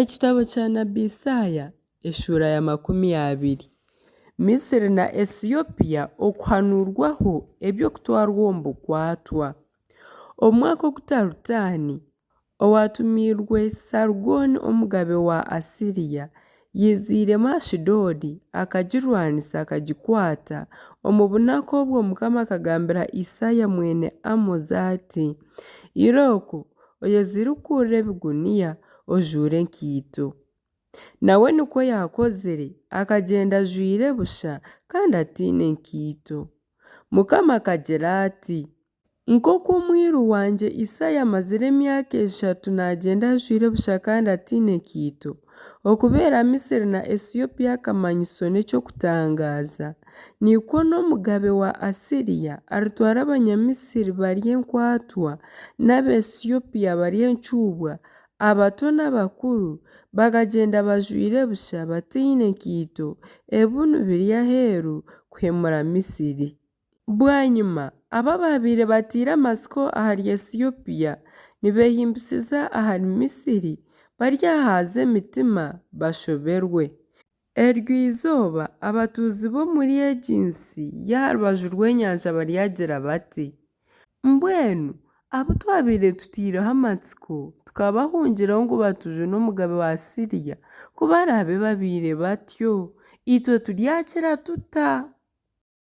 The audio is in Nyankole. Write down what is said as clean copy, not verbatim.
Ekitabo kya nabi Isaaya eshuura ya 20. Misri na Esiopia okuhanuurwaho eby'okutwarwa omu bukwatwa. Omu mwaka ogu Tarutaani, owaatumiirwe Sarugooni omugabe wa Asiriya, yaiziiremu Ashidoodi akagirwanisa akagikwata, omu bunaku obwo Mukama akagambira Isaaya mwene Amozi ati, Irooko oyezirikurure ebiguniya, ojuure enkaito. Nawe nikwo yaakozire, akagyenda ajwaire busha kandi ataine nkaito. Mukama akagira ati, Nk'oku omwiru wangye Isaaya amazire emyaka eshatu naagyenda ajwaire busha kandi ataine nkaito, okubeera Misiri na Esiopia akamanyiso n'eky'okutangaaza, nikwo n'omugabe wa Asiriya aritwara Abanyamisiri bari enkwatwa, n'Abaesiopia bari encuubwa, abato n'abakuru, bakagyenda bajwaire busha bataine nkaito, ebibunu biri aheeru, kuhemura Misiri. Bwanyima abo abaabaire bataire amatsiko ahari Esiopia, nibeehimbisiza ahari Misiri, baryahaza emitima, bashoberwe. Eryo izooba abatuuzi b'omuri egi nsi y'aha rubaju rw'enyanja baryagira bati, Mbwenu abu twabaire tutaireho amatsiko, tukabahungiraho ngu batujune omugabe wa Asiriya, ku baraabe babaire batyo, itwe turyakira tuta?